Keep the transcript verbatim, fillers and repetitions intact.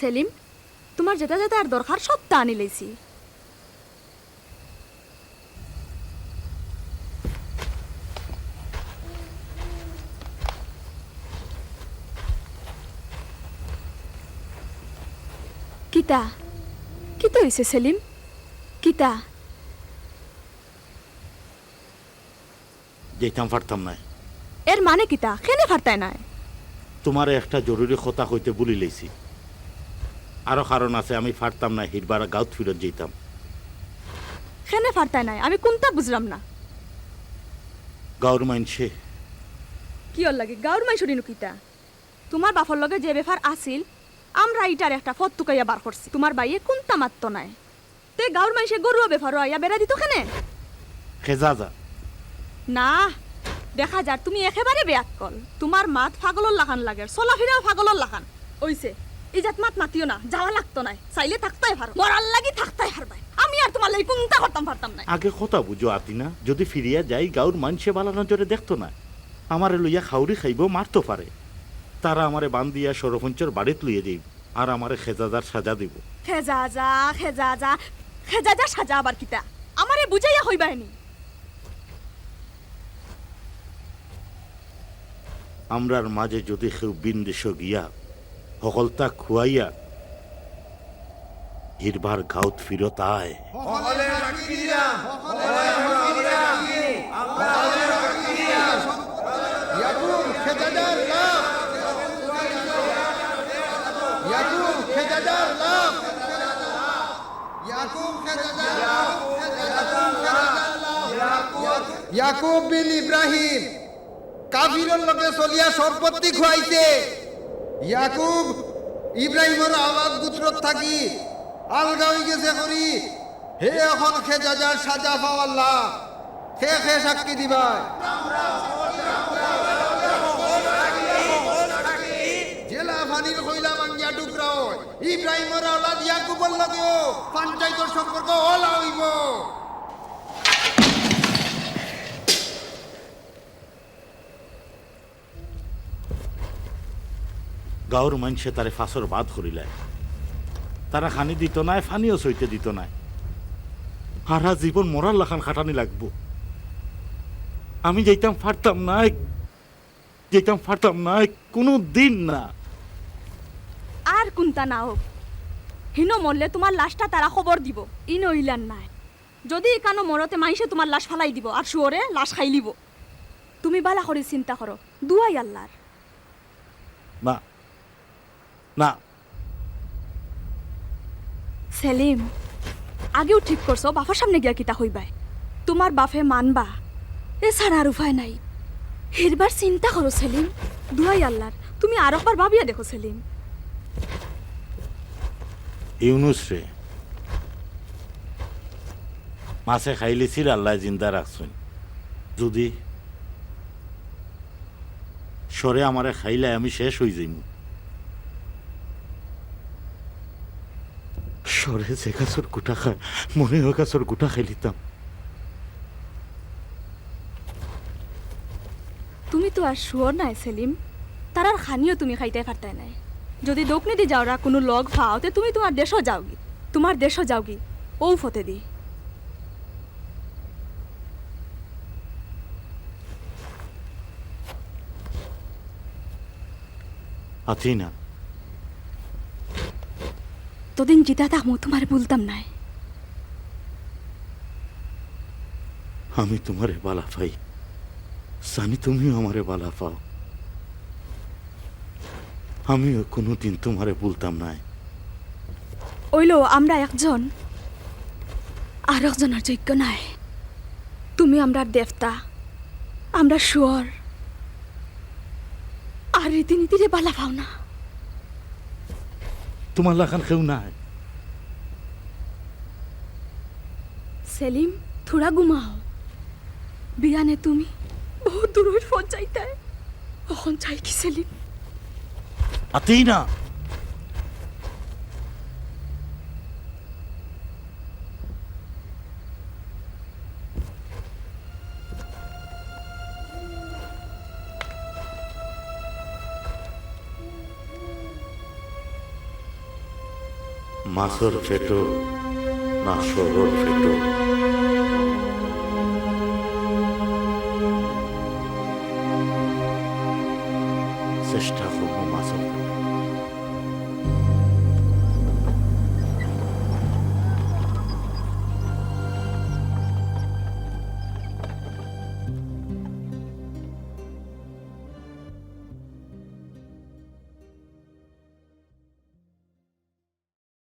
সেলিম, তুমার যেতা যেতা আর দরকার সবতা আনিলাইছি। কিতা? কিতা অইছে সেলিম? কিতা? যাইতাম পারতাম নায়। এর মানে কিতা? কেনে পারতায় নায়? তুমারে একটা জরুরি কথা কইতে ভুলিলাইছি। আরো কারণ আছে, আমি পারতাম নায় হিরবার গাঁওত ফিরত যাইতাম। কেনে পারতায় নায়? আমি কুনতা বুঝলাম না। গাঁওর মাইনষে। কিওর লাগি? গাঁওর মাইনষর ইনো কিতা? তুমার বাপর লগে যে বেফার আছিল, আমরা ইটার একটা পথ তুকাইয়া বার করছি। তুমার ভাইয়ে কুনতা মাততো নায়। তে গাঁওর মাইনষে ঘরুয়া বেফারো আইয়া বেড়া দিতো কেনে? খেজাজা। না, দেখা যার তুমি একেবারে বেআক্কল। তুমার মাত পাগলর লাখান লাগের, চলাফিরাও পাগলর লাখান। অইছে, ইজাত মাত মাতিও না, যাওয়া লাগতো নায়। চাইলে থাকতায় পারো, মরার লাগি থাকতায় পারবায়। আমি আর তুমার লাগি কুনতা করতাম পারতাম নায়। আগে কথা বুঝো আতিনা, যদি ফিরিয়া যাই গাঁওর মাইনষে বালা নজরে দেখতো নায়। আমারে লইয়া খাউরি খাইবো, মারতো পারে। তারা আমারে বান্দিয়া সরপঞ্চর বাড়িত লইয়া যাইবো। আর আমারে খেজাজার সাজা দিবো। খেজাজা, খেজাজা, খেজাজার সাজা আবার কিতা? আমারে বুঝাইয়া কইবায়নি। আমরার মাঝে যদি কেউ ভিনদেশো গিয়া হকলতা খুয়াইয়া হিরবার গাঁওত ফিরত আয়। হকলে সাক্ষী দিলাম, হকলে সাক্ষী দিলাম, আমরা হকলে সাক্ষী দিলাম। ইয়াকুব খেজাজার লাশ। ইয়াকুব খেজাজার লাশ। ইয়াকুব খেজাজার লাশ। ইয়াকুব বিন ইব্রাহিম। কাফিরর লগে চলিয়া সম্পত্তি খুয়াইছে। ইয়াকুব ইব্রাহিমর আওলাদ গুত্রত থাকি আলগা অইগেছে করি, হে অখন খেজাজার সাজা পাওয়াল্লা। কে কে সাক্ষী দিবায়? যেলা পানির কইলা ভাঙ্গিয়া টুকরা অয়, ইব্রাহিমর আওলাদ ইয়াকুবর লগেও পঞ্চাইতর সম্পর্ক অলা অইবো। গাঁওর মাইনষে তারে ফাঁসর বাদ করিলায়। তারা খানি দিতো নায়, পানিও সইতে দিতো নায়। হারা জীবন মরার লাখান খাটানি লাগবো। আমি যাইতাম পারতাম নায়, যাইতাম পারতাম নায়, কুনু দিন না। আর কুনতা না অউক, হিনো মরলে তুমার লাশটা তারা কবর দিবো, ইনো ইলান নায়। যদি ইকানো মরো তে মাইনষে তুমার লাশ ফালাই দিবো, আর শুয়োরে লাশ খাইলিবো। তুমি বালা করি চিন্তা করো, দুয়াই আল্লার। না, না। সেলিম, আগেউ ঠিক করছো, বাফর সামনে গিয়া কিতা কইবায়? তুমার বাফে মানবা, এছাড়া আর উপায় নাই। হিরবার চিন্তা করো সেলিম, দুয়াই আল্লার, তুমি আরকবার ভাবিয়া দেখো সেলিম। ইউনুসরে মাছে খাইলিছিল, আল্লায় জিন্দা রাখছইন। যদি শুয়োরে আমারে খাইলায়, আমি শেষ অইযাইমু। শুয়োরে যে গাছর গুটা খায়, মনে অয় গাছর গুটা খাইলিতাম। তুমি তো আর শুয়োর নায় সেলিম, তারার খানিও তুমি খাইতায় পারতায় নায়। যদি দোকনেদি যাওরা কুনু লগ পাও, তে তুমি তুমার দেশো যাওগি, তুমার দেশো যাওগি, অউ ফতেদি। আতিনা, তদিন জিতা থাকমু, তুমারে ভুলতাম নায়। আমি তুমারে বালা পাই, জানি তুমিও আমারে বালা পাও। আমিও কুনুদিন তুমারে ভুলতাম নায়। অইলো আমরা একজন আরকজনর যোগ্য নায়। তুমি আমরার দেবতা, আমরা শুয়োর। আর রীতিনীতিরে বালা পাও না। তুমার লাখান কেউ নায়। সেলিম, থুড়া ঘুমাও। বিয়ানে তুমি বউত দূরর পথ যাইতায়। অখন যাইগি সেলিম? আতিনা। মাছর পেটো না শহরর পেটো? চেষ্টা